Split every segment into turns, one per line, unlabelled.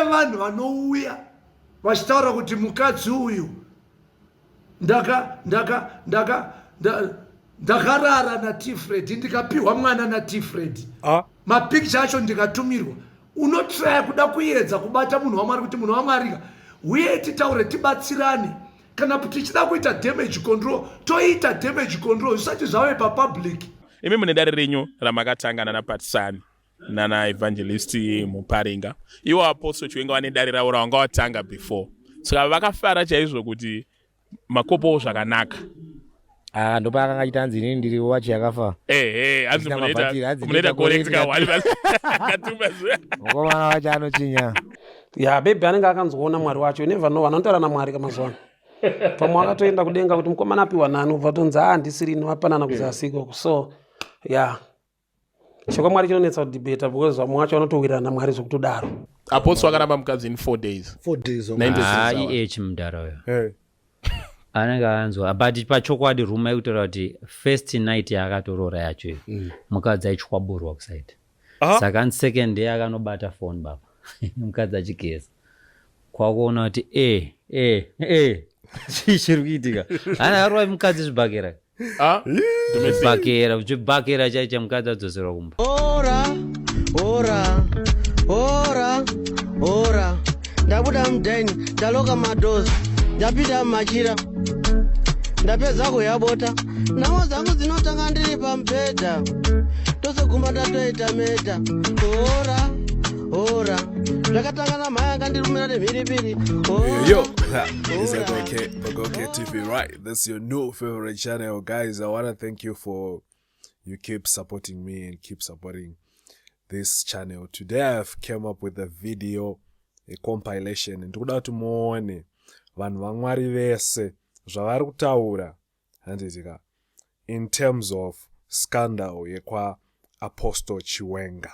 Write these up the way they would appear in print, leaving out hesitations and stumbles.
Vanhu vanouya vachitaura kuti mukadzi uyu ndaka ndaka ndaka ndakarara naTfred, ndikapiwa mwana naTfred.
Ah.
Mapikicha acho ndikatumirwa. Unotraya kuda kuedza kubata munhu waMwari kuti munhu waMwari ka, uye titaure, tibatsirane. Kana tichida kuita damage control, toita damage control zvisati zvave papublic.
Imi mune dare renyu ramakatanga nana Patisani nana Evangelist Muparinga. Iwo Apostle Chiwenga vane dare ravo ravanga watanga before, saka vakafara chaizvo kuti makopowo zvakanaka.
Ah, ndopaakanga achiti hanzi inini ndiri wachi yakafa.
Ehe, hanzi
Isina mabhatiri, hanzi
munoita
ndinoita
correct
correct.
Kahwani katuma.
Mukomana wacho anochinya.
Ya, maybe anenge akanzoona Mwari wacho. You never know, vanotaura naMwari kamazuva ano. Pamwe akatoenda kudenga kuti mukomana apiwa nani, ubva tonzi a handisiri vapanana kuzasi ikoko. So ya, shoko Mwari chinonetsa kudhibheta because vamwe vacho vanotowirana naMwari zvekutodaro.
Apostle akaramba mukadzi in 4 days.
4 days.
96
Ah,
hours.
eh chimudhara uyo anenge anzwa, but pachokwadi rumour yekutaura kuti first night yaakatoroora yacho iyo, mukadzi aichwaburwa kusaidi.
Ah.
Saka ani second day akanobata phone baba, mukadzi achigeza, kwakuona kuti e e e chii chiri kuitika? Ana arova mukadzi zvibhakera.
Ah, domestic.
Zvibhakera, zvibhakera chaicha, mukadzi adzoserwa kumba.
Ora, ora, ora, ora. Ndabuda mudining, ndaloka madoors, ndapinda mumachira, ndapedza kuyabota. Nhamo dzangu dzinotanga ndiri pamubhedha, tozoguma ndatoita meta. Ora, ora. Zvakatanga namhai akandirumira nemhiripiri. Ora,
Yo, it's
ora.
Agoke TV, right? That's your new favorite channel, guys. I want to thank you for you keep supporting me and keep supporting this channel. Today I've came up with a video, a compilation. Ndikuda kuti muone vanhu vaMwari vese zvavari kutaura, handiti ka, in terms of scandal yekwa Apostle Chiwenga.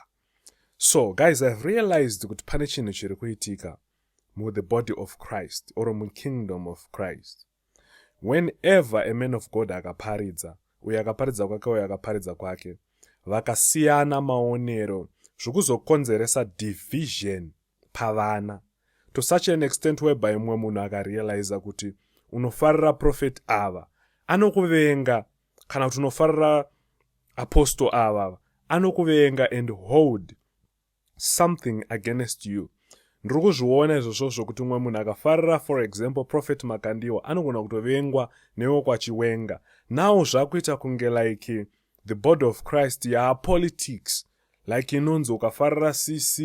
So guys, I've realized kuti pane chinhu chiri kuitika mu-the body of Christ or mu-kingdom of Christ. Whenever a man of God akaparidza, uyo akaparidza kwake, uyo akaparidza kwake, vakasiyana maonero, zvikuzokonzeresa division pavana to such an extent whereby mumwe munhu akarealiza kuti unofarira prophet ava, anokuvenga, kana kuti unofarira apostle ava, anokuvenga and hold something against you. Ndiri kuzviona izvozvo zvokuti umwe munhu akafarira, for example, Prophet Makandiwa, anogona kutovengwa newekwaChiwenga. Now zvakuita kunge like the body of Christ yaapolitics, like inonzi ukafarira CC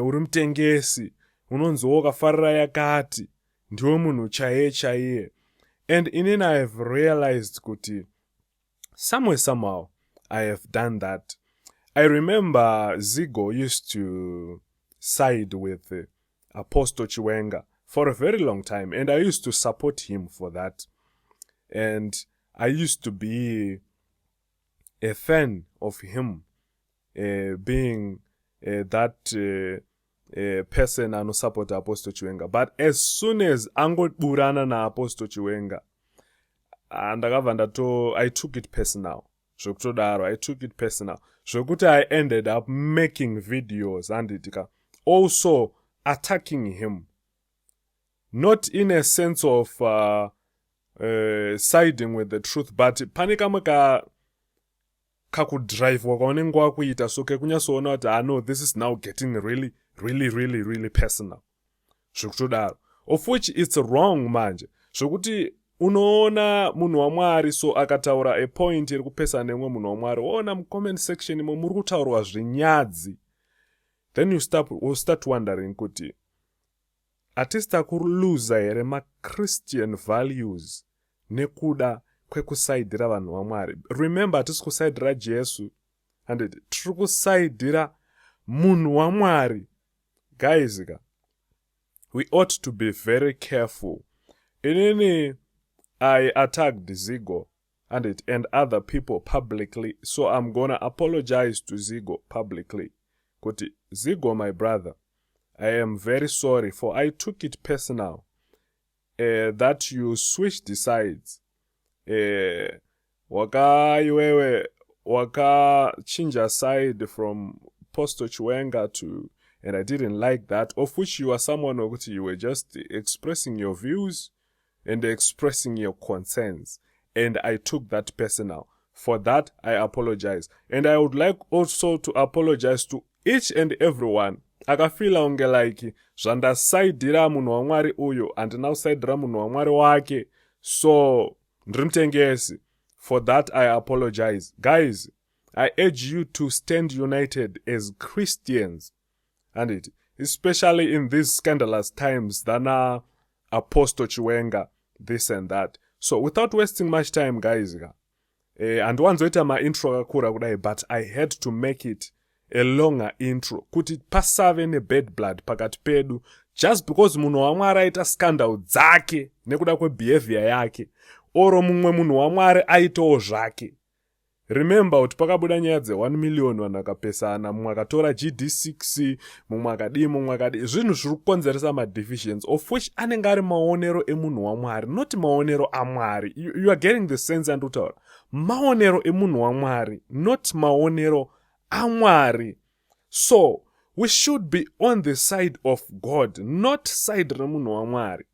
uri mutengesi, unonziwo ukafarira yakati ndiwe munhu chaiye chaiye. And inini I have realized kuti somewhere, somehow, I have done that. I remember Zigo used to side with Apostle Chiwenga for a very long time, and I used to support him for that, and I used to be a fan of him, being that person anosupport Apostle Chiwenga. But as soon as angoburana naApostle Chiwenga, ndakabva ndato I took it personal zvekutodaro. I took it personal zvekuti I ended up making videos, handiti ka, also attacking him, not in a sense of siding with the truth, but pane kamwe ka kakudrivwa kwaunenge wakuita, so kekunyatsoona kuti, ah no, this is now getting really, really, really, really personal zvekutodaro, of which it's wrong manje, zvokuti unoona munhu waMwari so akataura a point iri kupesana nemumwe munhu waMwari, woona mucomment section imo muri kutaurwa zvinyadzi, then you start wondering kuti hatisi takuluza here machristian values nekuda kwekusaidhira vanhu vaMwari. Remember, hatisi kusaidhira Jesu, handiti? Tiri kusaidhira munhu waMwari. Guys ka, we ought to be very careful. Inini I attacked Zigo and other people publicly, so I'm gonna apologize to Zigo publicly kuti, Zigo, my brother, I am very sorry for I took it personal that you switched sides. Waka iwewe wakachinja side from Apostle Chiwenga to And I didn't like that, of which you are someone wekuti you were just expressing your views and expressing your concerns, and I took that personal. For that I apologize, and I would like also to apologize to each and everyone akafeela kunge like zvandasaidhira munhu waMwari uyu, handina kusaidhira munhu waMwari wake, so ndiri mutengesi. For that I apologize. Guys, I urge you to stand united as Christians and it especially in these scandalous times than Apostle Chiwenga, this and that. So without wasting much time, guys, ka handiwanzoita maintro akakura kudai, but I had to make it a longer intro kuti pasave nebad blood pakati pedu just because munhu waMwari aita scandal dzake nekuda kwebehavior yake, oro mumwe munhu waMwari aitawo zvake. Remember kuti pakabuda nyaya dze1 million, vanhu vakapesana, mumwe akatora GD6, mumwe akadii, mumwe akadii, zvinhu zviri kukonzeresa madivisions, of which anenge ari maonero emunhu waMwari, not maonero aMwari. You are getting the sense yandikutaura? Maonero emunhu waMwari, not maonero aMwari. So we should be on the side of God, not side remunhu waMwari.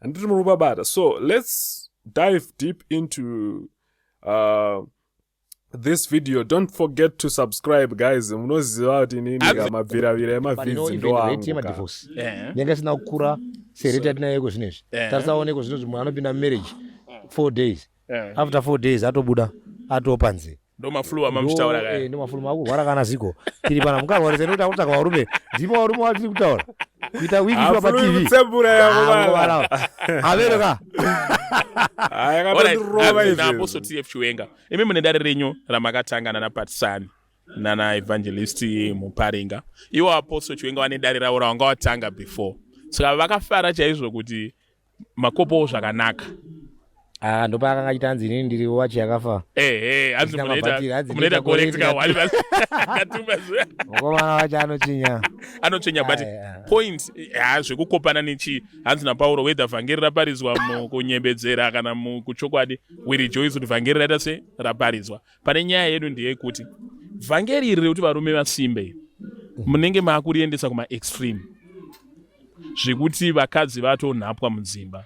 Handiti muri kubabata? So let's dive deep into this video. Don't forget to subscribe, guys. Munoziva kuti inini mabviravira emavidzi
ndo yemadivorce yanga isina kukura serate yatinayo iko zvinezvi. Tarisaoneko zvinozvi, munhu anopinda marriage 4 days, after 4 days atobuda, atopanze.
Ndo maflu amamuchitaura kaya.
Ndo maflu makurwara kana ziko tiri pana mukarwarisa nekuti akutsvaka varume. Ndipo varume vatiri kutaura kuita wiki shuwa paTV. Avero ka.
Apostle TF Chiwenga, imi mune dare renyu ramakatanga nana Patisani nana Evangelist Muparinga. Iwo Apostle Chiwenga vane dare ravo ravanga watanga before, saka vakafara chaizvo kuti makopowo zvakanaka.
Ah, ndopaakanga achiti hanzi inini ndiri wachi yakafa.
Ehe, hanzi munoita correct ka katuma.
Mukomana wacho anochinya.
Anotsvenya, but point ha zvekukopana nechii, hanzi naPauro, whether vhangeri raparidzwa mukunyembedzera kana mukuchokwadi, we rejoice kuti vhangeri raita se raparidzwa. Pane nyaya yedu ndeyekuti vhangeri iri rekuti varume vasimbe, munenge maakuriendesa kumaextreme zvekuti vakadzi vatonhapwa mudzimba.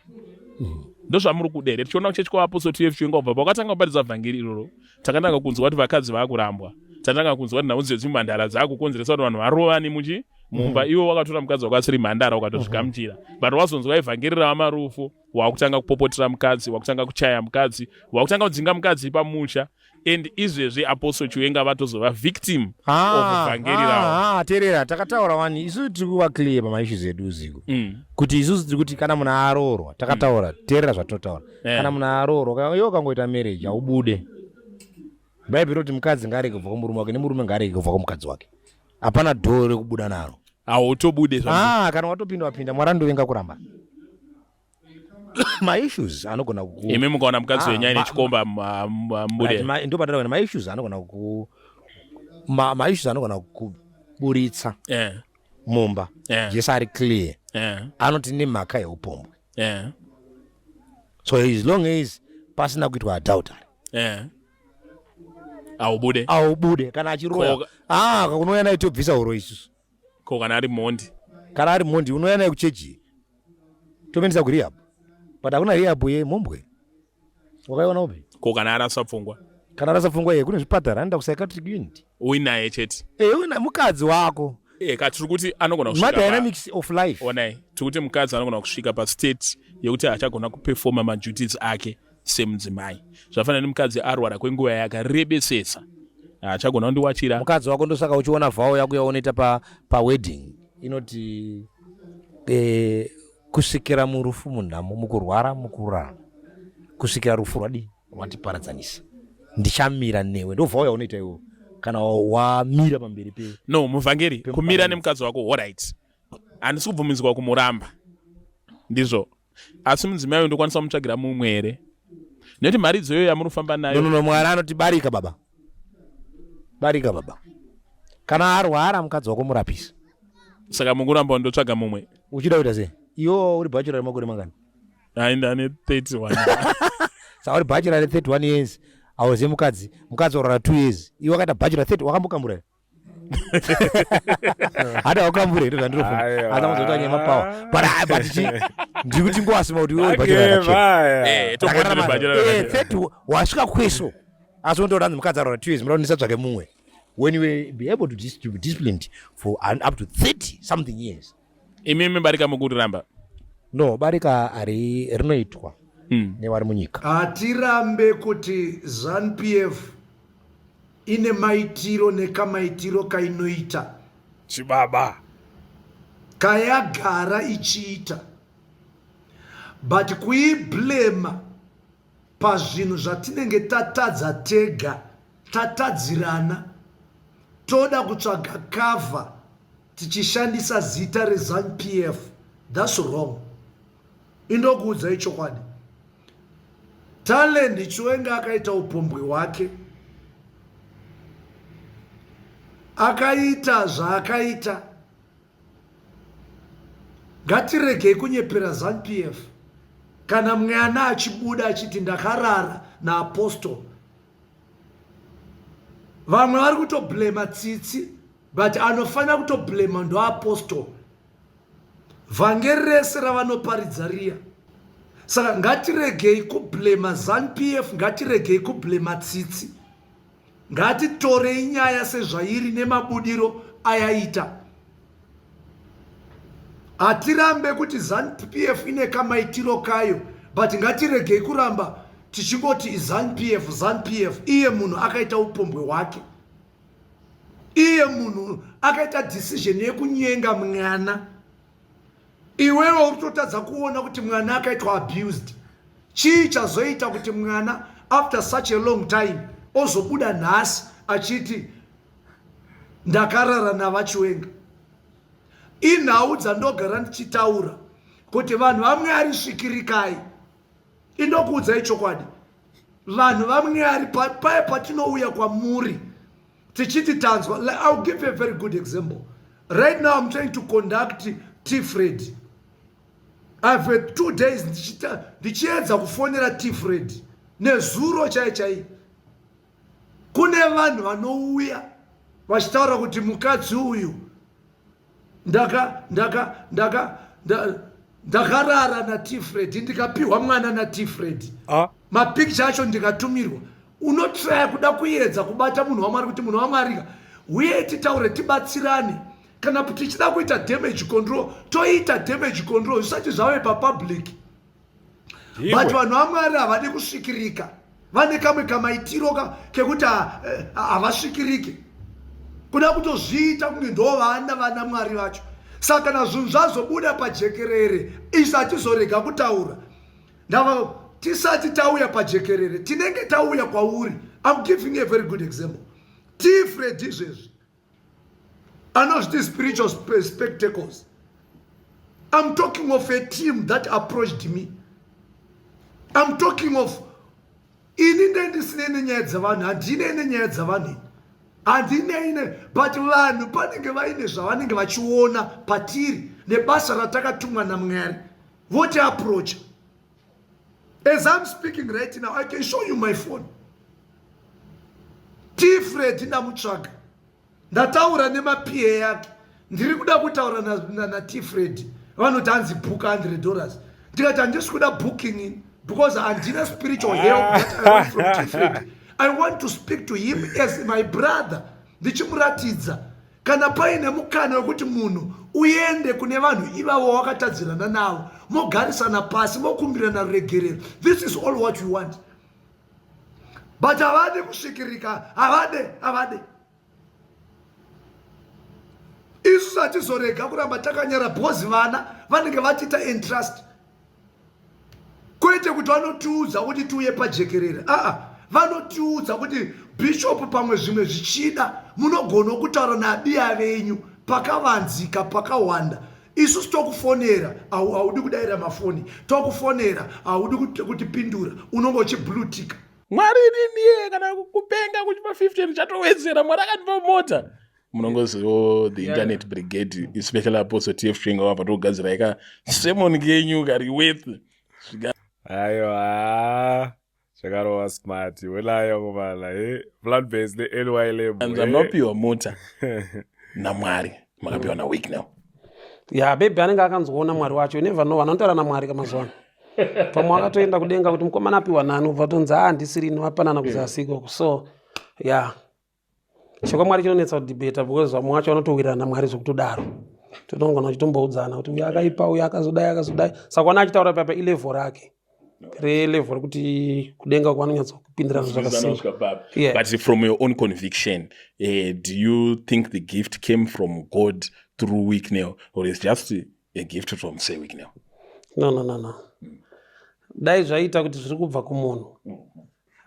Ndozvamuri kuda here? Tichiona kuchechi kwaApostle TF Chiwenga, kubva pakatanga kuparidza vhangeri iroro, takatanga kunzwa kuti vakadzi vaakurambwa, tatanga kunzwa kuti nhau dzedzimhandara dzaakukonzeresa kuti vanhu varovane muchi mumba. Iwe wakatora mukadzi wako asiri mhandara, ukatozvigamuchira, but wazonzwa ivhangeri rava marufu, wakutanga kupopotera mukadzi, wakutanga kuchaya mukadzi, wakutanga kudzinga mukadzi pamusha. And izvezvi Apostle Chiwenga vatozova victim of vhangeri ravo.
Ah, teerera, takataura wani, isusu tiri kuva clear pamaissues edu usiku kuti isusu tiri kuti kana munhu aroorwa, takataura, teerera zvatinotaura. Kana munhu aroorwa, iwe ukangoita marriage, haubude. Bhaibheri roti mukadzi ngaarege kubva kumurume wake, nemurume ngaarege kubva kumukadzi wake. Hapana dhoo rekubuda naro.
Hautobude.
Ah, kana watopinda, wapinda. Mwari andovenga kuramba. Maissues anogona ku
Imi mukaona mukadzi
Ah,
wenyu aine chikomba, mbude?
Right, ndo patara kuenda. Maissues anogona ku maissues anogona kuburitsa mumba. Jesu ari clear, anoti nemhaka yeupombwe. So as long as pasina kuitwa adultery,
Aubude.
Aubude. Kana achiroya, ah, unouya naye, tobvisa huro isusu.
Ko kana ari mhondi?
Kana ari mhondi, unouya naye kuchechi, tomuendesa kurehab, but hakuna rehab yemhombwe. Wakaiona upi?
Ko kana arasa pfungwa?
Kana arasa pfungwa iye, kune zvipatara, anoenda kupsychiatric unit.
Uinaye chete.
Uina mukadzi wako.
Ka tiri kuti anogona kusvika
madynamics of life.
Onai, tiri kuti mukadzi anogona kusvika pastate yekuti haachagona kuperforma maduties ake semudzimai. Zvafanana nemukadzi arwara kwenguva yakarebesesa, haachagona kundiwachira.
Mukadzi wako. Ndosaka uchiona vow yako yaunoita pawedding inoti kusvikira murufu, munhamo, mukurwara, mukurarama, kusvikira rufu rwadii rwatiparadzanisa, ndichamira newe. Ndo vow yaunoita iwo kana wamira pamberi pe
No, muvhangeri, kumira nemukadzi wako, alright, handisi kubvumidzwa kumuramba, ndizvo, asi mudzimai uyu ndokwanisa kumutsvagira mumwe here? Nekuti mharidzo iyoyo yamunofamba nayo
No, no, Mwari anoti barika baba, barika baba. Kana arwara mukadzi wako, murapisa.
Saka mukuramba ndotsvaga mumwe?
Uchida kuita sei? Iwo uri bachelor remakore mangani?
Hai, ndane 31.
Saka uri bachelor re31 years, hauzivi mukadzi. Mukadzi warwara 2 years, iwe wakaita bachelor 30, wakambokambura here? Hada wakambure here zvandinofunga.
Aiwa.
Asi amazoita nyema power. But ah, but chi ndiri kuti ngowasima kuti iwe bhachura rakachena.
Eh, tomboti
Rakarama-
bhachura
Eh,
rakachena.
30 wasvika kweso. Asi undoda hanzi mukadzi arora 2 years munoda ndisa mumwe. When you will be able to, dis to be disciplined for an, up to 30 something years.
Imimi barika mukuriramba.
No, barika ari rinoitwa nevari munyika.
Hatirambe kuti ZANU-PF ine maitiro nekamaitiro kainoita.
Chibaba.
Kayagara ichiita. But kuiblema pazvinhu zvatinenge tatadza tega, tatadzirana, toda kutsvaga cover tichishandisa zita reZanu-PF, that's wrong. Indokuudzai chokwadi. Talent Chiwenga akaita upombwe hwake. Akaita zvaakaita. Ngatiregei kunyepera ZanuPF. Kana mwana achibuda achiti ndakarara naApostle. Vamwe vari kutoblema Tsitsi but anofanira kutoblema ndoApostle. Vhangeri rese ravanoparidza riya. Saka ngatiregei kublema ZanuPF, ngatiregei kublema Tsitsi. Ngatitorei nyaya sezvairi nemabudiro ayaita. Hatirambe kuti ZanuPF ine kamaitiro kayo, but ngatiregei kuramba tichingoti ZanuPF, ZanuPF. Iye munhu akaita upombwe hwake. Iye munhu akaita decision yekunyenga mwana. Iwewe uri kutotadza kuona kuti mwana akaitwa abused. Chii chazoita kuti mwana after such a long time ozobuda nhasi achiti ndakarara navaChiwenga? Inhau dzandogara ndichitaura kuti vanhu vaMwari svikirikai. Indokuudzai chokwadi, vanhu vaMwari paya patinouya kwamuri tichiti tanzwa. Like, I'll give you a very good example. Right now I'm trying to conduct T Fred. I've had 2 days ndichiedza kufonera T Fred nezuro chai chai. Kune vanhu vanouya vachitaura kuti mukadzi uyu ndakarara na T Fred, ndikapiwa mwana na T Fred. Mapicture acho ndikatumirwa. Unotraya kuda kuedza kubata munhu waMwari kuti munhu waMwari ka, uye titaure tibatsirane. Kana tichida kuita damage control, toita damage control zvisati zvave papublic. But vanhu vaMwari havadi kusvikirika. Vane kamwe kamaitiro kekuti havasvikirike. Kuda kutozviita kunge ndo vana vana Mwari vacho. Saka kana zvinhu zvazobuda pajekerere, isu hatizorega kutaura. Ndava tisati tauya pajekerere, tinenge tauya kwauri. I'm giving you a very good example. T Fred izvezvi anozviti spiritual spectacles. I'm talking of a team that approached me. I'm talking of ini ndendisine nenyaya dzavanhu, handine nenyaya dzavanhu ini. Handine ine, but vanhu panenge vaine zvavanenge vachiona patiri nebasa ratakatumwa naMwari, voti approach. As I'm speaking right now, I can show you my phone. T Fred ndamutsvaga, ndataura nemaPA yake, ndiri kuda kutaura na T Fred. Vanoti hanzi book hundred dollars. Ndikati handisi kuda booking in because handina spiritual help that I want from T Fred. I want to speak to him as my brother, ndichimuratidza kana paine mukana wekuti munhu uende kune vanhu ivavo wakatadzirana navo, mogarisana pasi, mokumbirana ruregerero. This is all what we want, but havade kusvikirika, havade, havade. Isusu hatizorega kuramba takanyara because vana vanenge vatiita entrust. Kwete kuti vanotiudza kuti tiuye pajekerere, aa, vanotiudza kuti bishop, pamwe zvimwe zvichida munogona kutaura nabiya venyu pakavanzika pakawanda. Isusu tokufonera, haudi kudayira mafoni, tokufonera, haudi kutipindura, unonge uchiblutika.
Mwari niniye kana kupenga kuchipa 50 ndichatowedzera. Mwari akandipa mota. Munongozivo the internet brigade, especially Apostle TF Chiwenga, wabva tokugadzira ika sermon kenyu kari worth.
Aiwa. Zvakarova smart welaya komana e plant base ne-ny label.
And munopiwa mota naMwari, makapiwa naWicknell.
Ya, maybe anenge akanzoona Mwari wacho. You never know, vanotaura namwari kamazuva ano. Pamwe akatoenda kudenga kuti mukomana apiwa nani, ubva tonzi a handisiri vapanana kuzasi ikoko. So yeah, shoko Mwari chinonetsa kudhibheta because vamwe vacho vanotowirana namwari zvekutodaro. Tinongona uchitomboudzana kuti uyu akaipa, uyu akazodai, akazodai. Saka wana achitaura papa ilevel rake, relevel rekuti kudenga uko vanonyatsokupindirana zvakasimba. Yeah.
But from your own conviction, do you think the gift came from God through Wicknell, or is just a gift from, say, Wicknell?
No. Dai zvaita kuti zviri kubva kumunhu,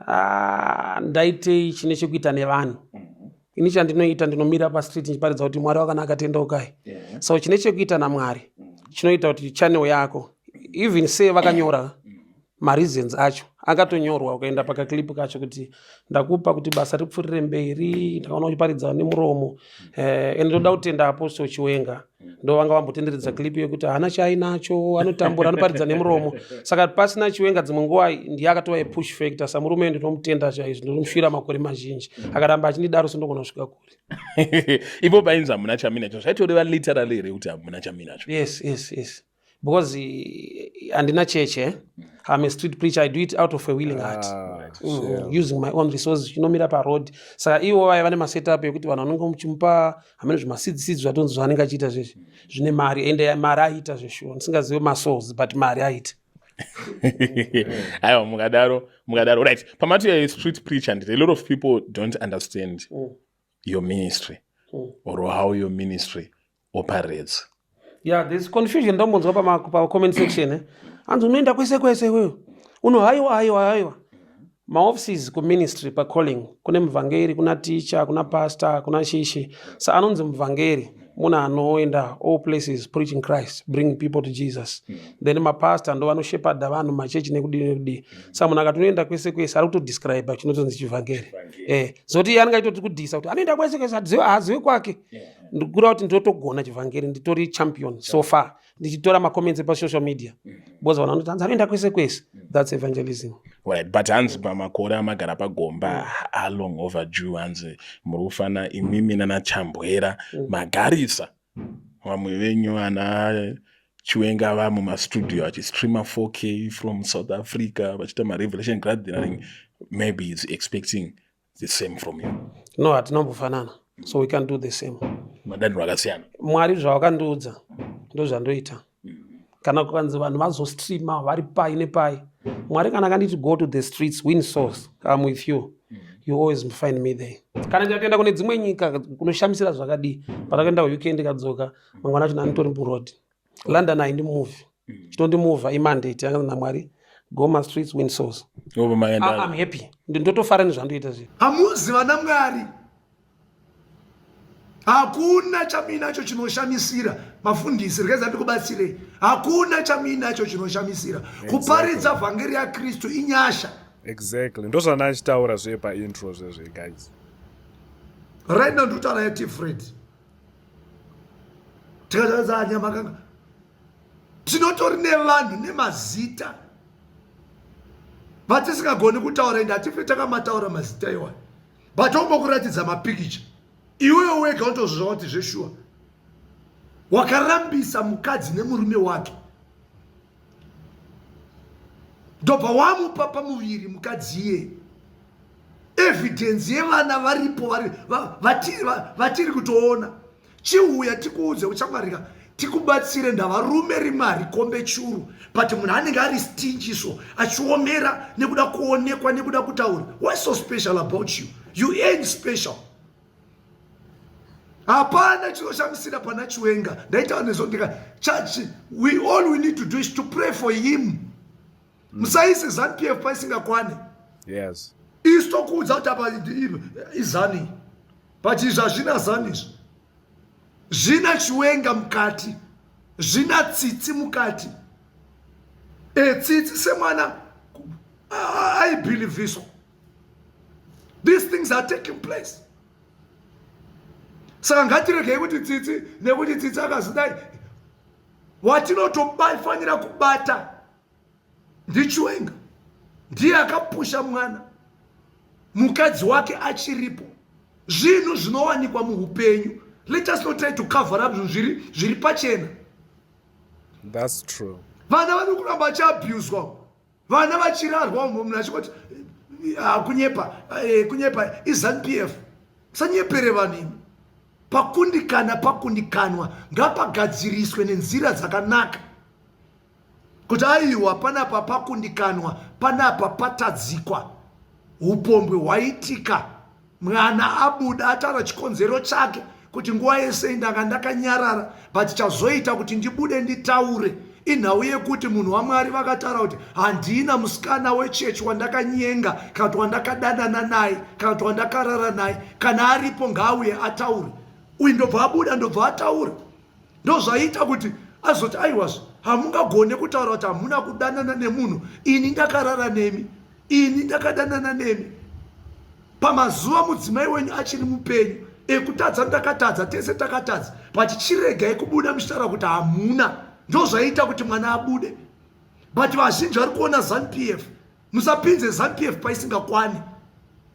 ah, ndaitei chine chekuita nevanhu? Ini chandinoita, ndinomira pastreet ndichiparidza kuti Mwari wakanaka, tendeukai. So chine chekuita naMwari chinoita kuti channel yako, even sei vakanyora mareasons acho akatonyorwa, ukaenda pakaclip kacho kuti ndakupa kuti basa ripfuurire mberi, ndakaona uchiparidza nemuromo. Ende ndoda kutenda Apostle Chiwenga, ndo vanga vambotenderedza clip yekuti haana chaainacho, anotambura, anoparidza nemuromo. Saka pasina Chiwenga, dzimwe nguva ndiye akatova yepush factor. Samurume ndinomutenda chaizvo, ndinomusvira makore mazhinji akaramba achindidaro, sindogona kusvika kure.
Ipo painzi hamuna chaminacho, zvaitoreva literally here kuti hamuna chaminacho?
Yes, because handina church, eh? I'm a street preacher. I do it out of a willing heart.
Ah,
Using my own resources, chinomira paroad. Saka ivo vaiva nemasetup ekuti vanhu vanonge muchimupa hamene zvemaseeds zvatonzi zvaanenge achiita zvezvi zvine mari, ende mari aiita zveshuwa. Ndisingazive masouls, but mari aiita.
Aiwa, mukadaro, mukadaro. Right, pamati you're a street preacher, and a lot of people don't understand your ministry or how your ministry operates.
Yeah, there's confusion. Ndombonzwa pamacomment section, eh? Hanzi unoenda kwese kwese iweyo uno. Haiwa, haiwa, haiwa. Maoffices kuministry, pacalling, kune muvhangeri, kuna teacher, kuna pastor, kuna shishi. Sa anonzi muvhangeri munhu anoenda all places preaching Christ, bringing people to Jesus. Then mapastor ndo vanoshepherdha vanhu machechi nekudii nekudii. Sa munhu akati unoenda kwese kwese, ari kutodescribe chinotonzi chivhangeri. Zoti iye anenge achitoti kudhisa kuti anoenda kwese kwese, haazive kwake. Ndikura kuti ndotogona chivhangeri, nditori champion so far, ndichitora macomments epasocial media, because vanhu vanoti hanzi anoenda kwese kwese. That's evangelism.
Right, but hanzi pamakore amagara pagomba along overdue, hanzi muri kufana imimi nanaChambwera magarisa vamwe venyu vana Chiwenga vamumastudio achistreama 4K from South Africa, vachiita marevelation gathering. Maybe is expecting the same from you.
No, hatinombofanana, so we can do the same.
Madaniro akasiyana.
Mwari zvavakandiudza ndo zvandoita. Kana kukanzi vanhu vazostreama vari pai nepai, Mwari kana akanditi go to the streets, win souls, I'm with you. You always find me there. Kana ndikatoenda kune dzimwe nyika kunoshamisira zvakadii, patakaenda kuUK, ndikadzoka mangwana acho nanitori muroad. London haindimuvhi, chinondimuvha imandate yakanzi naMwari, go mastreets, win souls.
Obva maenda.
I'm happy. Ndotofara nezvandoita zvi.
Hamuzi vana Mwari. Hakuna chamuinacho chinoshamisira. Mafundisi, regedza ndikubatsirei. Hakuna chamuinacho chinoshamisira. Kuparidza vhangeri yaKristu inyasha.
Exactly, ndozvana achitaura zve paintro zvezve, guys.
Right now ndikutaura yati Fred, tikataridza Nyamakanga, tinotori nevanhu nemazita vatisingagoni kutaura, ende hatifi takamataura mazita iwayo, but ombokuratidza mapikicha, iwewe wega unotozviziva kuti zveshuwa wakarambisa mukadzi nemurume wake, ndobva wamupa pamuviri mukadzi iye. Evidence yevana varipo, vatiri kutoona. Chiuya tikuudze, uchangwarika, tikubatsire. Ndavarume rimwe harikombe churu, but munhu anenge ari stingy, so achiomera nekuda kuonekwa, nekuda kutaura. What's so special about you? You ain't special. Hapana chinoshamisira pana Chiwenga. Ndaitaura nezvo ndika church, we all we need to do is to pray for him. Musaise ZANU PF paisingakwane. Isu tokuudza kuti apa izani, but izvi hazvina zani, izvi zvina Chiwenga mukati, zvina Tsitsi mukati. Tsitsi semwana aibhilivhiswa. These things are taking place, saka ngatiregei kuti Tsitsi, nekuti Tsitsi akazidai. Watinotofanira kubata ndiChiwenga. Ndiye akapusha mwana, mukadzi wake achiripo. Zvinhu zvinowanikwa muupenyu. Let us not try to cover up zvinhu zviri zviri pachena.
That's true.
Vana vari kuramba vachiabuswa, vana vachirarwa, munhu achingoti, "Ah, kunyepa, kunyepa iZANU PF." Sanyepere vanhu imi. Pakundikana pakundikanwa, ngapagadziriswe nenzira dzakanaka, kuti aiwa, panapa pakundikanwa, panapa patadzikwa, upombwe hwaitika. Mwana abuda ataura chikonzero chake kuti nguva yese ndanga ndakanyarara, but chazoita kuti ndibude nditaure inhau yekuti munhu waMwari vakataura kuti handina musikana wechechi wandakanyenga, kana kuti wandakadanana naye, kana kuti wandakarara naye. Kana aripo ngaauye ataure. Uyu ndobva abuda, ndobva ataura. Ndozvaita kuti azoti, "Aiwazve, hamungagone kutaura kuti hamuna kudanana nemunhu. Ini ndakarara nemi, ini ndakadanana nemi pamazuva mudzimai wenyu achiri mupenyu. Ekutadza ndakatadza, tese takatadza, but chiregai kubuda muchitaura kuti hamuna." Ndozvaita kuti mwana abude. But vazhinji vari kuona ZANU PF. Musapinze ZANU PF paisingakwani.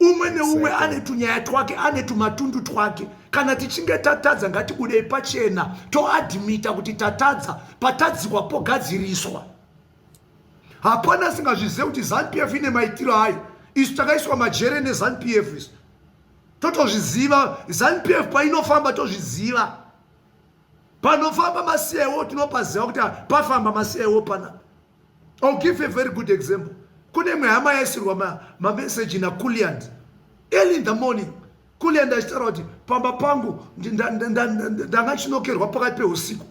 Umwe neumwe ane tunyaya twake, ane tumatundu twake. Kana tichinge tatadza, ngatibudei pachena, toadmita kuti tatadza, patadzikwa pogadziriswa. Hapana asingazvizive kuti ZANU PF ine maitiro ayo. Isu takaiswa majere neZANU PF, isu totozviziva. ZANU PF painofamba tozviziva, panofamba maCIO tinopaziva kuti pafamba maCIO panapa. I'll give a very good example. Kune imwe hama yaisirwa mameseji naKuliand early in the morning, Kuliand achitaura kuti pamba pangu ndanga chinokerwa pakati peusiku.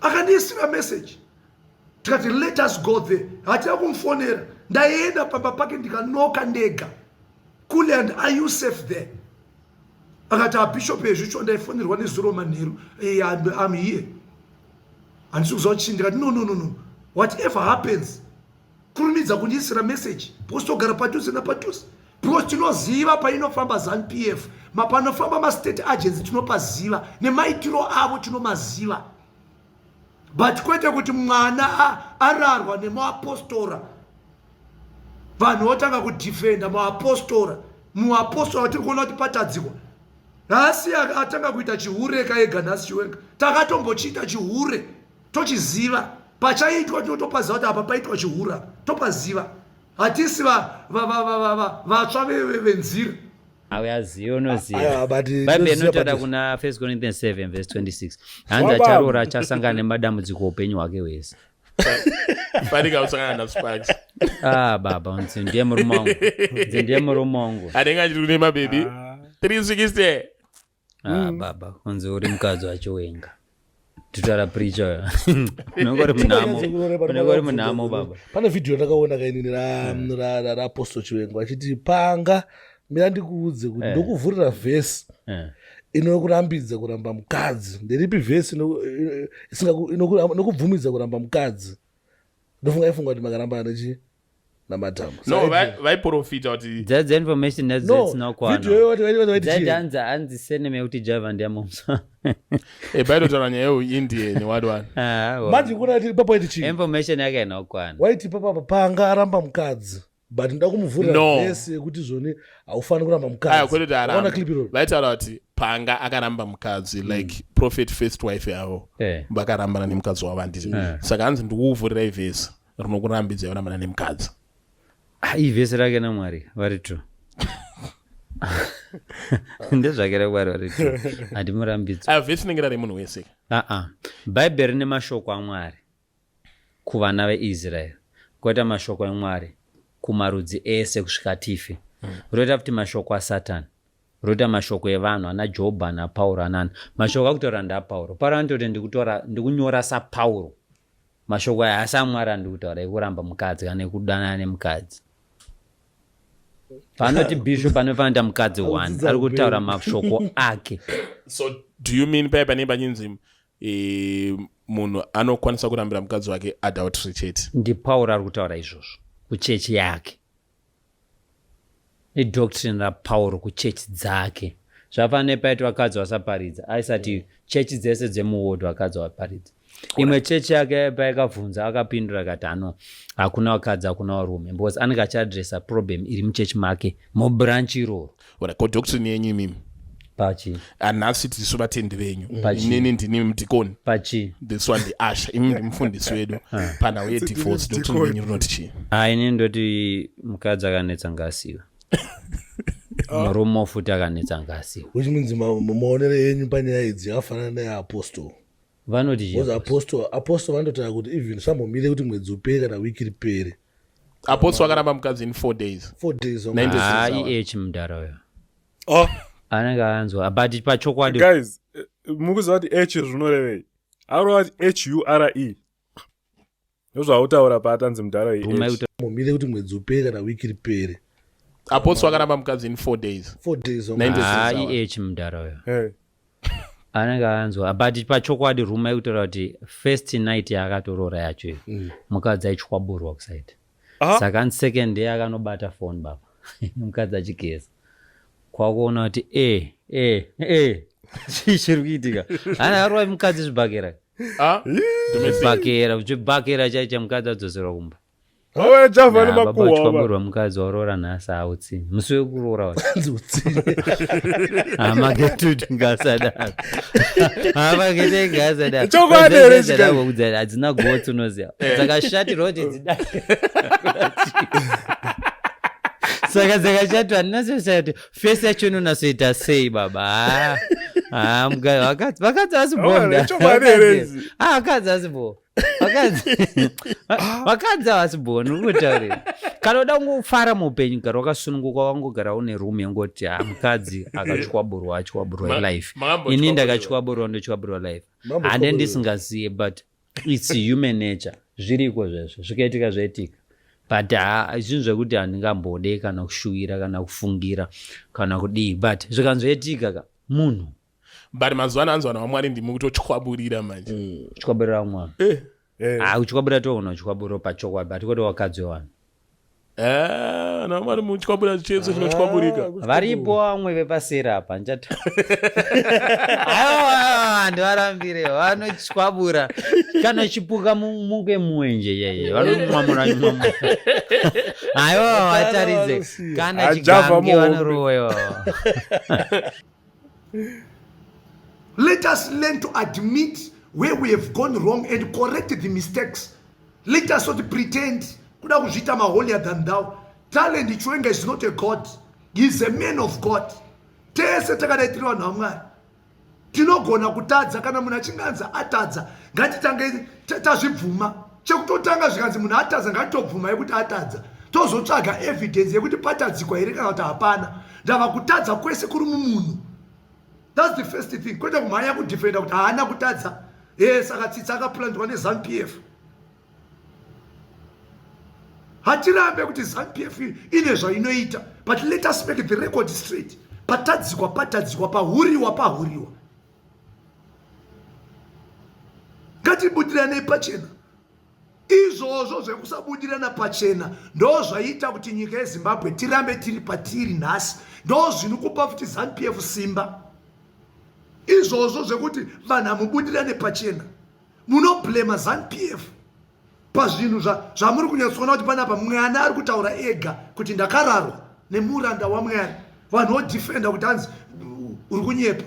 Akandiisira meseji, tikati, "Let us go there." Hatina kumufonera, ndaienda pamba pake ndikanoka ndega. "Kuliand, are you safe there?" Akati, "Abishop, ezvicho ndaifonerwa nezuro manheru. I'm here, handisi kuziva chii." Ndikati, "No, no, no, no, whatever happens, kurumidza kundiisira message, because togara padhuze napadhuze, because tinoziva painofamba ZANU PF, panofamba mastate agents tinopaziva, nemaitiro avo tinomaziva." But kwete kuti mwana ararwa nemuapostora, vanhu votanga kudhifenda muapostora. Muapostora watiri kuona kuti patadzikwa nhasi atanga kuita chihure kaega nhasi. Chiwenga takatombochiita chihure, tochiziva pachaitwa, tinotopaziva kuti apa paitwa chihure apa, topaziva. Hatisi vatsva venzira.
Auyaziva, unoziva.
Aiwa, but
Bhaibheri
ndinoziva
inotaura kuna 1 Corinthians 7 verse 26, hanzi acharoora achasangana nemadambudziko upenyu hwake hwese.
Fanika usangana naSparks.
Ah baba, unzi ndiye murume wangu, nzi ndiye murume wangu.
Anenge achiri kune mabebi 360.
Ah baba, unzi uri mukadzi wacho wenga tutaura preacher, unenge uri munhamo, unenge uri munhamo baba.
Pane vhidhiyo ndakaona kainini raApostle Chiwenga achiti, "Panga mira ndikuudze kuti ndokuvhurira vhesi inokurambidza kuramba mukadzi. Nderipi vhesi inokubvumidza kuramba mukadzi?" Ndofunga ifunga kuti makaramba nechi namadhamu.
No, vaiprofita kuti
Dzadza information
No,
nadzisina.
Video iyo vaiti
Dzati
chii?
Hanzi seneme yekuti Java ndiyamomsa.
Baitotaura nyaya yeuindian what one.
Manje kuna kuti ipapo waiti chii?
Information yake haina
Waiti papapa panga aramba mukadzi, but ndoda kumuvhurira
No.
vhesi yekuti zvoni haufaniri kuramba
Aya,
mukadzi.
kwete kuti
Waona
aramba.
clip iroro?
Vaitaura kuti panga akaramba mukadzi, like prophet first wife yavo vakarambana nemukadzi wavo, handiti? Saka hanzi, "Ndikuvhurirai vhesi rinokurambidza kurambana nemukadzi."
Ah, ivhesi rake naMwari vari true, ndezvake raMwari vari true, handimurambidzwa.
Aya, vhesi inenge rari munhu wese.
Aa, Bhaibheri rine mashoko aMwari kuvana veIsraeri, kweta mashoko aMwari kumarudzi ese kusvika tife. Roita futi mashoko aSatani, roita mashoko evanhu ana Jobho, ana Pauro, anani. Mashoko akutaura ndaPauro. Pauro anototi, "Ndikutora, ndikunyora saPauro. Mashoko aya haasi aMwari andikutaura ekuramba mukadzi kana ekudanana nemukadzi." Paanoti bishop anofanira kuita mukadzi one,
Akudzidza
ari kutaura
upenyu.
mashoko ake.
So do you mean paya pane pachinzi munhu anokwanisa kurambira mukadzi wake adultery chete?
NdiPauro ari kutaura izvozvo kuchechi yake. Idoctrine raPauro kuchechi dzake. Zvafanana nepaiti vakadzi vasaparidza. Aisati chechi dzese dzemuward vakadzi vaparidza. Imwe chechi yake paikabvunza akapindura akati ano hakuna vakadzi hakuna varume because anenge achiadressa problem iri muchechi make mubranch iroro.
Ora ko doctrine yenyu imimi?
Pachi.
Anhasi tisu vatendi venyu. Pachi. Inini ndini mudikoni.
Pachi.
This one the usher. Imi ndimufundisi wedu. Panhau yedivorce doctrine yenyu rinoti chii?
Ah, ini ndoti mukadzi akanetsa ngaasiwe. Murume futi akanetsa ngaasiwe.
Which means maonero enyu panyaya idzi akafanana neaapostle.
Vanoti chii?
Because apostle vanototaura kuti even zvambomire kuti mwedzi upere kana wiki ripere.
Apostle akaramba mukadzi in 4 days.
4 days.
96
Ah,
hours.
i-H mudhara uyo.
Oh.
Anenge anzwa but pachokwadi.
Guys, mukuziva kuti H zvinorevei? Arova kuti H U R E. Ndozvautaura paatanzi mudhara i H.
Mumire kuti mwedzi upere kana wiki ripere.
Apostle akaramba mukadzi in 4 days.
4 days.
96
Ah,
hours.
i-H mudhara uyo.
Hey.
Anenge anzwa but pachokwadi ruma yekutaura kuti first night yaakatoroora yacho iyo. Mukadzi aichwaburwa kusaidi. Saka on second day akanobata phone baba. Mukadzi achigeza. Kwakuona kuti chii chiri kuitika? Ana arova mukadzi zvibhakera. Zvibhakera, zvibhakera chaicho mukadzi adzoserwa kumba.
Auya Java
Nah, baba
nemakuhwa baba.
uchikwaburwa mukadzi waroora nhasi hautsinye. Musi wekuroora wacho.
Hanzi utsinye.
Hamagetuti ngasadaro. Hamagete ngasadaro.
Chokwadi here chikari?
Dzadaro kudzara hadzina gotsi unoziva. Dzakashatirwa kuti dzidai. Saka dzakashatirwa handinasoziva kuti face yacho inonasoita sei baba. Ah, vakadzi havasi bonda.
Chokwadi here ichi?
Ah, vakadzi havasi bo. Vakadzi havasi bo, ndiri kutaurira. Kana uda kungofara muupenyu, gara wakasununguka, wangogara une room yengoti, ah, mukadzi akachwaburwa, achwaburwa life.
Makambochwaburwa.
Ini ndakachwaburwa, ndochwaburwa life.
Mambo
Hande
chwaburwa.
ndisingaziye, but it's human nature. Zviriko zvezvo, zvikaitika zvaitika. But zvinhu zvekuti handingambode kana kushuwira kana kufungira kana kudii, but zvikanzoitika ka munhu.
But mazuva ano anzi vanhu vaMwari ndimi kutochwaburira manje.
Kuchwaburira mwana. Ah, kuchwaburira toona kuchwaburira pachokwadi, but kwete wakadzi wevanhu.
Vanhu vaMwari muchwaburira chese chinochwaburika.
Varipo vamwe vepaseri apa, ndichata. Aiwa, ndivarambire, vanochwabura. Kana chipuka munge mwenje yeye, vanomwamura mwamura. Aiwa, vataridze. Kana
Ajava
chigange
muhombe.
vanorowa ivavo.
Let us learn to admit where we have gone wrong and correct the mistakes. Let us not pretend kuda kuzviita maholier than thou. Talent Chiwenga is not a god. He is a man of God. Tese takadai tiri vanhu vaMwari. Tinogona kutadza kana munhu achinge anzi atadza, ngatitange tazvibvuma. Chekutotanga zvikanzi munhu atadza, ngatitobvuma yekuti atadza. Tozotsvaga evidence yekuti patadzikwa here kana kuti hapana. Ndava kutadza kwese kuri mumunhu. That's the first thing. Kwete kumhanya kudefenda kuti haana kutadza. Saka Tsitsi akaplantwa neZANU PF. Hatirambe kuti ZANU PF ine zvainoita, but let us make the record straight. Patadzikwa, patadzikwa, pahuriwa, pahuriwa. Ngatibudiranei pachena. Izvozvo zvekusabudirana pachena ndo zvaita kuti nyika yeZimbabwe tirambe tiri patiri nhasi. Ndo zviri kupa futi ZANU PF simba. Izvozvo zvekuti vanhu hamubudirane pachena, munoblema ZANU PF pazvinhu zvamuri kunyatsoona kuti panapa mwana ari kutaura ega kuti ndakararwa nemuranda waMwari. Vanhu vodefenda kuti hanzi uri kunyepa,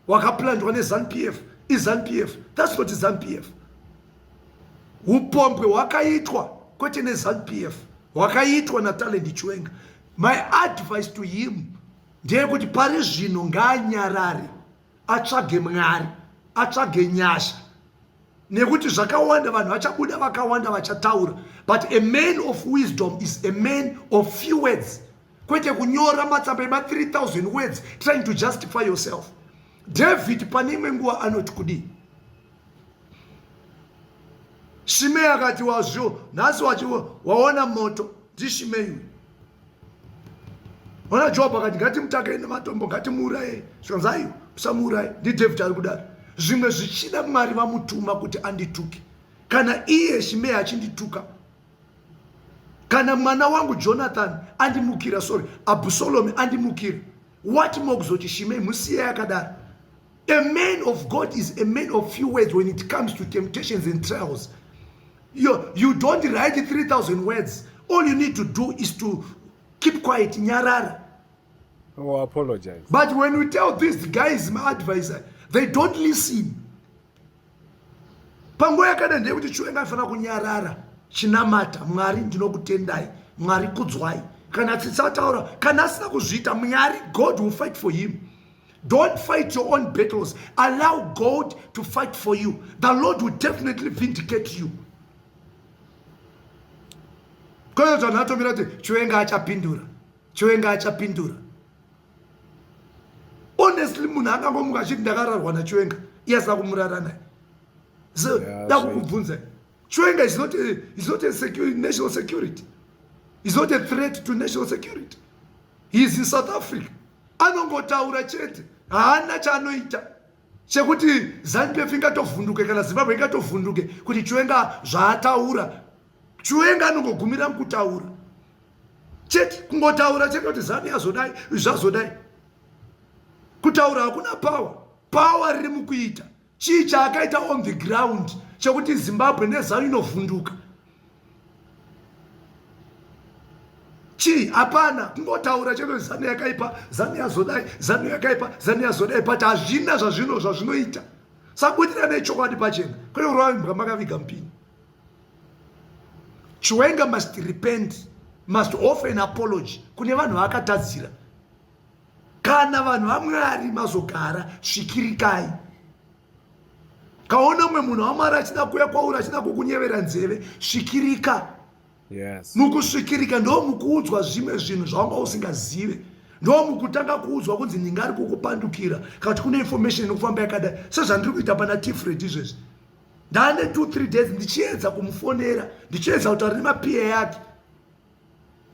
wakaplantwa neZANU PF. IZANU PF. That's not ZANU PF. Upombwe hwakaitwa kwete neZANU PF, hwakaitwa naTalent Chiwenga. My advice to him ndeyekuti pari zvino ngaanyarare, atsvage Mwari, atsvage nyasha, nekuti zvakawanda vanhu vachabuda vakawanda vachataura, but a man of wisdom is a man of few words. Kwete kunyora matsamba ema 3000 words trying to justify yourself. David pane imwe nguva anoti kudii? Shimei akati wazvo nhasi waona moto ndiShimei uyu. Ona Job akati ngatimutakei nematombo, ngatimuurayei. Zvikanzi aiwa, musamuuraye, ndiDavid ari kudaro. Zvimwe zvichida Mwari vamutuma kuti andituke. Kana iye Shimei achindituka, kana mwana wangu Jonathan andimukira, sorry, Absalom andimukira. What more kuzoti Shimei musiye akadaro. A man of God is a man of few words when it comes to temptations and trials. You, you don't write 3000 words. All you need to do is to keep quiet, nyarara.
Oh, apologize.
But when we tell these guys, my advisor, they don't listen. Panguva yakada ndeyekuti Chiwenga aifanira kunyarara chinamata Mwari ndinokutendai Mwari kudzwai kana tsitsi ataura kana asina kuzviita Mwari God will fight for him don't fight your own battles allow God to fight for you the Lord will definitely vindicate you kwete kuti vanhu vatomira kuti Chiwenga achapindura Chiwenga achapindura Honestly munhu angangomuka achiti ndakararwa naChiwenga iye asina kumurara naye. So ndakukubvunza. Chiwenga is not a, is not a security, national security. Is not a threat to national security. He is in South Africa. Anongotaura chete. Haana chaanoita. Chekuti ZANU-PF ingatovhunduke kana Zimbabwe ingatovhunduke kuti Chiwenga zvaataura. Chiwenga anongogumira mukutaura. Chete kungotaura chete kuti zanu yazodai zvazodai. Kutaura hakuna power. Power riri mukuita. Chii chaakaita on the ground chekuti Zimbabwe nezanu inovhunduka? Chii? Hapana. Kungotaura chete kuti zanu yakaipa, zanu yazodai, zanu yakaipa, zanu yazodai, but hazvina zvazvino zvazvinoita. Sabudira nechokwadi pachena. Kwete kurova imbwa makaviga mupinyi. Chiwenga must repent, must offer an apology kune vanhu vaakatadzira. Kana vanhu vaMwari mazogara, svikirikai. Kaona mumwe munhu waMwari achida kuuya kwauri achida kukunyevera nzeve, svikirika.
Yes.
Mukusvikirika ndo mukuudzwa zvimwe zvinhu zvawanga usingazive ndo mukutanga kuudzwa kunzi ndinga ari kukupandukira kana kuti kune information inokufamba yakadai sezvandiri kuita pana Tifred izvezvi ndane 2 3 days ndichiedza kumufonera ndichiedza kutaura nemaPA yake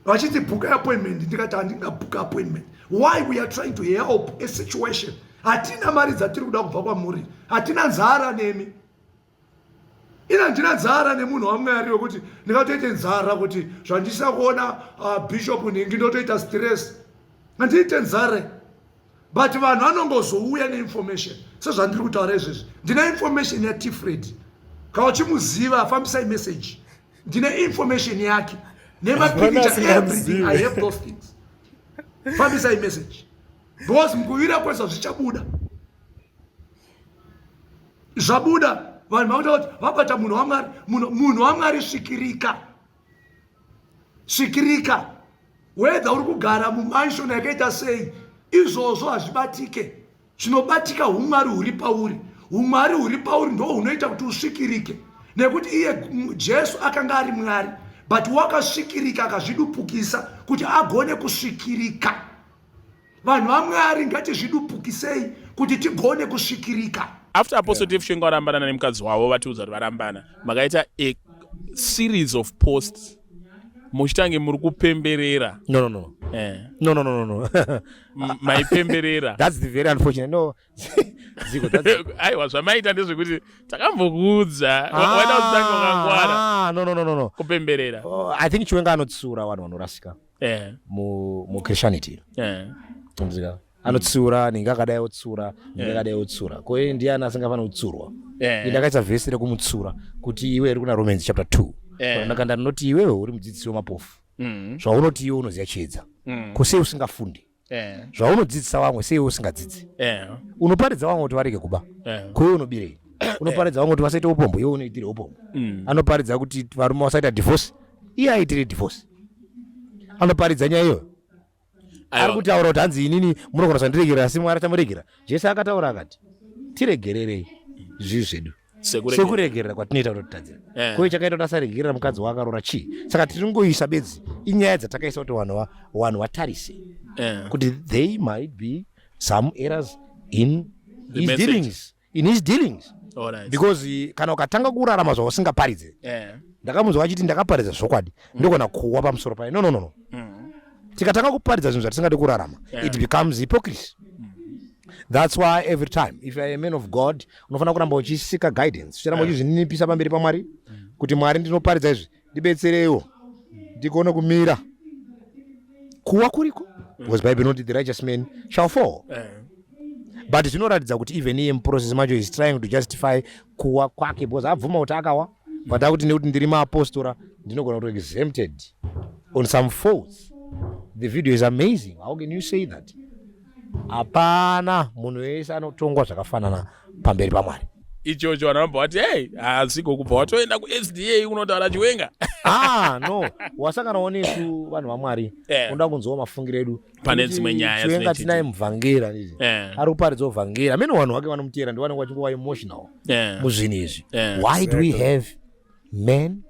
vachiti bhuka appointment ndikati handingabhuka appointment why we are trying to help a situation hatina mari dzatiri kuda kubva kwamuri hatina nzara nemi ina handina nzara nemunhu wamwari wekuti ndingatoite nzara kuti zvandisina kuona uh, bishop nhingi ndotoita stress handiite nzara but vanhu vanongozouya neinformation sezvandiri kutaura izvezvi ndine information yatifred kana uchimuziva fambisai message ndine information yake nemapikicha everything i have those things fambisai message because mukuvira kweza zvichabuda zvabuda vanhu vakuta kuti vabata munhu wamwari munhu wamwari svikirika svikirika Whether uri kugara mumansion yakaita sei, izvozvo hazvibatike. Chinobatika humwari huri pauri. Humwari huri pauri ndo hunoita kuti usvikirike, nekuti iye Jesu akanga ari Mwari, but wakasvikirika akazvidupukisa kuti agone kusvikirika. Vanhu vaMwari ngatizvidupukisei kuti tigone kusvikirika.
After Apostle Dave Shenga varambana nemukadzi wavo vatiudza kuti varambana, makaita a series of posts muchitange muri kupemberera.
No, no, no.
Eh.
No, no, no, no, no.
Maipemberera.
That's the very unfortunate. No. Ziko, that's...
Aiwa zvamaita ndezvekuti takambokuudza ah, waida kutanga wakangwara.
Ah, no, no, no, no, no.
Kupemberera.
Oh, I think Chiwenga anotsiura vanhu vanorasika.
Eh.
Mu mu Christianity.
Eh.
Muzika. Anotsiura ninga akadai otsiura, ninga akadai otsiura. Ko iye ndiani asingafaniri kutsurwa?
Eh.
Ndakaisa vhesi rekumutsura kuti iwe iri kuna Romans chapter 2.
Eh.
Ndakanda ndinoti iwewe uri mudzidzisi wemapofu. Zvaunoti iwe unoziva chiedza. Ko sei usingafundi?
Eh.
Zvaunodzidzisa vamwe sei iwe usingadzidzi?
Eh.
Unoparidza vamwe kuti varege kuba.
Eh.
Ko iwe unobirei? Unoparidza vamwe kuti vasaite upombo, iwe unoitire upombo. Anoparidza kuti varume vasaita divorce, iye aitire divorce. Anoparidza nyaya iyoyo. Ari kutaura kuti hanzi inini munogona kusandiregerera asi Mwari achamuregera. Jesu akataura akati tiregererei zvivi zvedu sekuregerera kwatinoita kutotadzira.
Yeah.
Ko chakaita kuti asaregerera mukadzi waakaroora chii? Saka tiringoisa bedzi inyaya dzatakaisa kuti vanhu vanhu vatarise kuti they might be some errors in
The
his
message.
dealings in his dealings
Alright.
because kana ukatanga kurarama zvausingaparidze ndakamunzwa achiti ndakaparidza zvokwadi ndogona kuwa pamusoro paye no no no no tikatanga kuparidza zvinhu zvatisingadi kurarama it becomes hypocrisy that's why every time if you are a man of god unofanira kuramba uchisika guidance uchiramba uchizvininipisa pamberi pamwari kuti mwari ndinoparidza izvi ndibetsereiwo ndigone kumira kuwa kuriko. Because Bible inoti the righteous man shall fall. But zvinoratidza kuti even iye muprocess macho is trying to justify kuwa kwake, because abvuma kuti akawa, but akuti nekuti ndiri maapostora ndinogona kuto exempted on some faults. The video is amazing. How can you say that? Hapana, munhu wese anotongwa zvakafanana pamberi paMwari.
Ichocho vanhu vanobva vati, "Hei, hazviko," kubva watoenda kuSDA kunotaura Chiwenga.
Ah, no, wasanganawo nesu vanhu vaMwari. Unoda kunzwawo mafungiro edu.
Pane
Kuti
dzimwe nyaya
Chiwenga
dzinoitika.
tinaye muvhangeri, handiti? Ari kuparidza vhangeri amene vanhu vake vanomuteera ndi vanenge vachingova emotional muzvinhu izvi. Why do we have men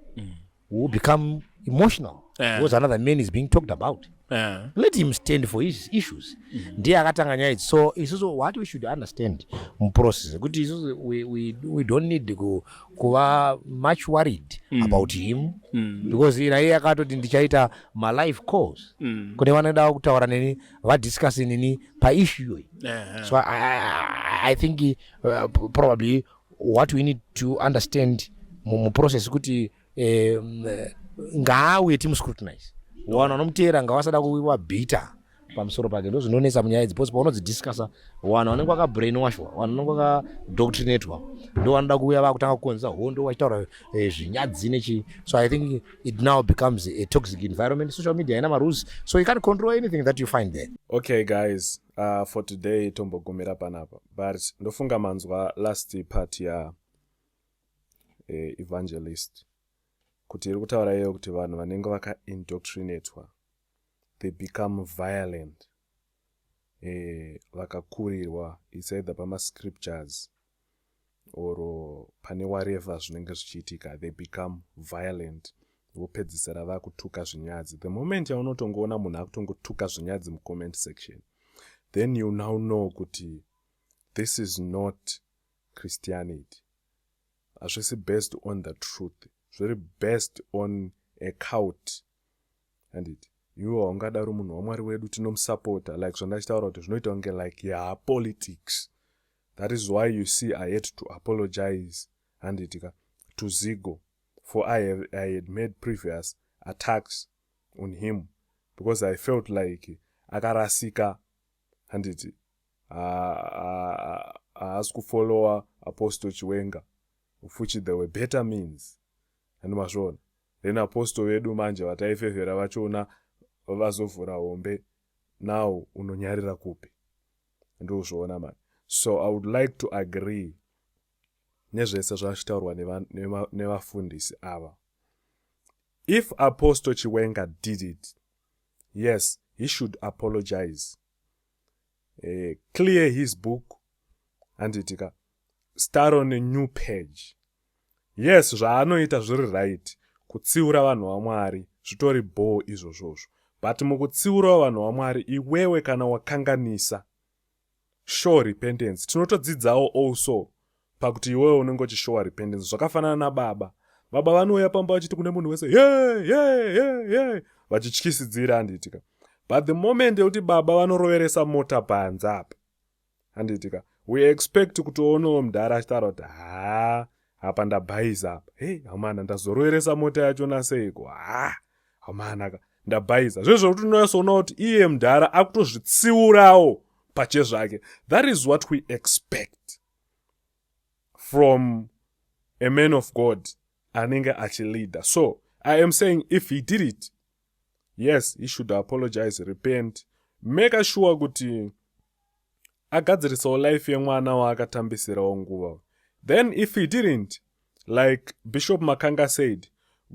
who become emotional because another man is being talked about? Let him stand for his issues. Ndiye akatanga nyaya idzi. So isusu, what we should understand muprocess kuti isusu we don't need kuva much worried about him, because ina iye akatoti ndichaita malive calls kune vanoda kutaura neni, vadiscuss neni paissue iyoyi. So I think probably what we need to understand muprocess kuti ngaauye timuscrutinize. Vanhu vanomuteera ngavasada kuva bitter pamusoro pake. Ndo zvinonetsa munyaya idzi, because paunodzidiscussa, vanhu vanenge vakabrainwashwa, vanhu vanenge vakadoctrinatwa, ndo vanoda kuuya vakutanga kukonzesa hondo vachitaura zvinyadzi nechi. So I think it now becomes a toxic environment. Social media haina marules, so you can't control anything that you find there.
Okay guys, for today tombogumira panapa, but ndofunga manzwa last part ya evangelist kuti iri kutaura iyoyo kuti vanhu vanenge vakaindoctrinatwa, they become violent vakakurirwa. It's either pamascriptures or pane whatever zvinenge zvichiitika, they become violent, vopedzisira vakutuka zvinyadzi. The moment yaunotongoona munhu akutongotuka zvinyadzi mucomment section, then you now know kuti this is not Christianity. Hazvisi based on the truth, zviri based on a cult. Handiti iwe haungadaro munhu waMwari wedu tinomusapota, like zvandachitaura kuti zvinoita kunge like yapolitics. That is why you see I had to apologize, handitika, to Zigo, for I had made previous attacks on him because I felt like akarasika, handiti? Haasi kufollowa Apostle Chiwenga, fuchi there were better means, handimazviona? Then apostle vedu manje vataifevhera vachona vazovhura hombe. Now unonyarira kupi? Ndozvoona mani. So I would like to agree nezvese zvachitaurwa nevafundisi ava. If Apostle Chiwenga did it, yes, he should apologize, clear his book, handitika, start on a new page. Yes, zvaanoita zviri right, kutsiura vanhu vaMwari zvitori bho izvozvozvo, but mukutsiurawo vanhu vaMwari, iwewe kana wakanganisa, show repentance. Tinotodzidzawo also pakuti iwewe unenge uchishowa repentance. Zvakafanana nababa. Baba vanouya pamba vachiti kune munhu wese, "Ye ye ye ye," vachityisidzira, handitika? But the moment yekuti baba vanoroveresa mota panze apa, handitika, we expect kutoonawo mudhara achitaura kuti, "Ha, apa ndabhaisa apa. Hei hamana, ndazoroveresa mota yachona seiko? Ha hamana, ndabhaisa." Zvezvokuti unonyatsoona kuti iye mudhara akutozvitsiurawo pachezvake. That is what we expect from a man of God anenge achileader. So I am saying, if he did it, yes, he should apologize, repent, make sure kuti agadzirisawo life yemwana waakatambisirawo nguva. Then if he didn't, like Bishop Makanga said,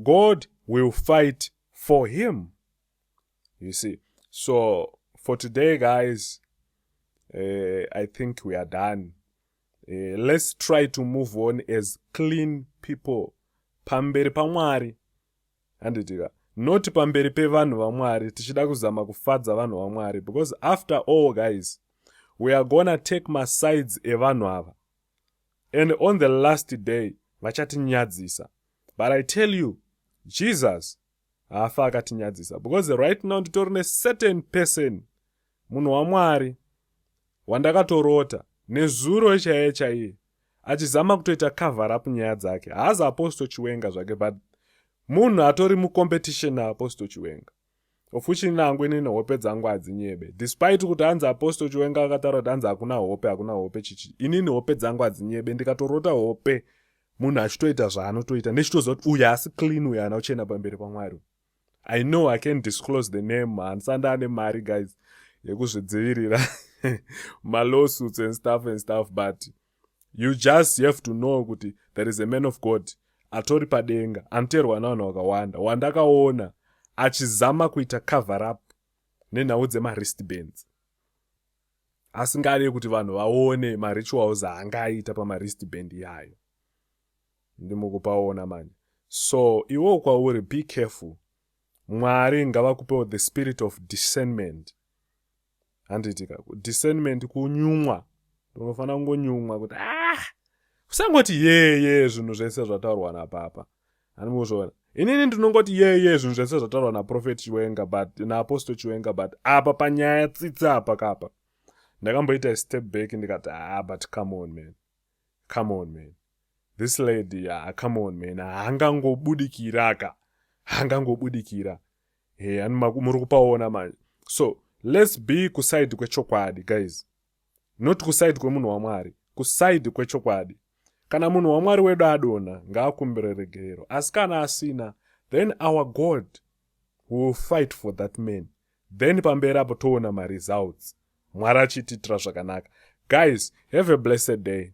God will fight for him, you see. So for today, guys, I think we are done. Let's try to move on as clean people pamberi paMwari, handitika? Not pamberi pevanhu vaMwari tichida kuzama kufadza vanhu vaMwari, because after all, guys, we are gonna take masides evanhu ava, and on the last day vachatinyadzisa. But I tell you, Jesus haafa akatinyadzisa, because right now nditori necertain person, munhu waMwari wandakatorota nezuro chaiye chaiye achizama kutoita cover up nyaya dzake. Haazi Apostle Chiwenga zvake, but munhu atori mucompetition naApostle Chiwenga. Of which nangu inini hope dzangu hadzinyebe, despite kuti hanzi Apostle Chiwenga akataura kuti hanzi hakuna hope, hakuna hope chichi. Inini hope dzangu hadzinyebe. Ndikatorota hope munhu achitoita zvaanotoita, ndichitoziva kuti uyu haasi clean, uyu haana kuchena pamberi paMwari. I know I can disclose the name, handisanda ane mari, guys, yekuzvidzivirira malawsuits and stuff and stuff, but you just have to know kuti there is a man of God atori padenga anoteerwa navanhu vakawanda, wandakaona achizama kuita cover up nenhau dzemawristbands, asingade kuti vanhu vaone marituals aangaita pamawristband iyayo. Ndimukupaona manje. So iwo kwauri, be careful. Mwari ngavakupewo the spirit of discernment, handitika? Discernment kunyumwa, unofanira kungonyumwa kuti, ah, usangoti yeye zvinhu zvese zvataurwa napapa. Handimuzviona, inini ndinongoti yeye zvinhu zvese zvataurwa naprophet Chiwenga, but naapostle Chiwenga, but apa panyaya Tsitsi apa kapa ndakamboita step back, ndikati, "Ah, but come on, man, come on, man, this lady, ah, come on, man, haangangobudikira ka, haangangobudikira." He, muri kupaona manje. So let's be kuside kwechokwadi, guys, not kuside kwemunhu waMwari, kuside kwechokwadi. Kana munhu waMwari wedu adonha, ngaakumbire regero, asi kana asina, then our God will fight for that man. Then pamberi apo toona maresults, Mwari achitiitira zvakanaka. Guys, have a blessed day.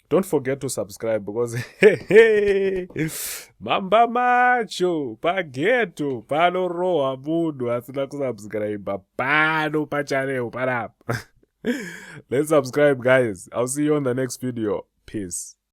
Don't forget to subscribe because mamba macho pageto panorohwa munhu asina kusubscribe pano pachannel panapa. Let's subscribe, guys. I'll see you on the next video. Peace.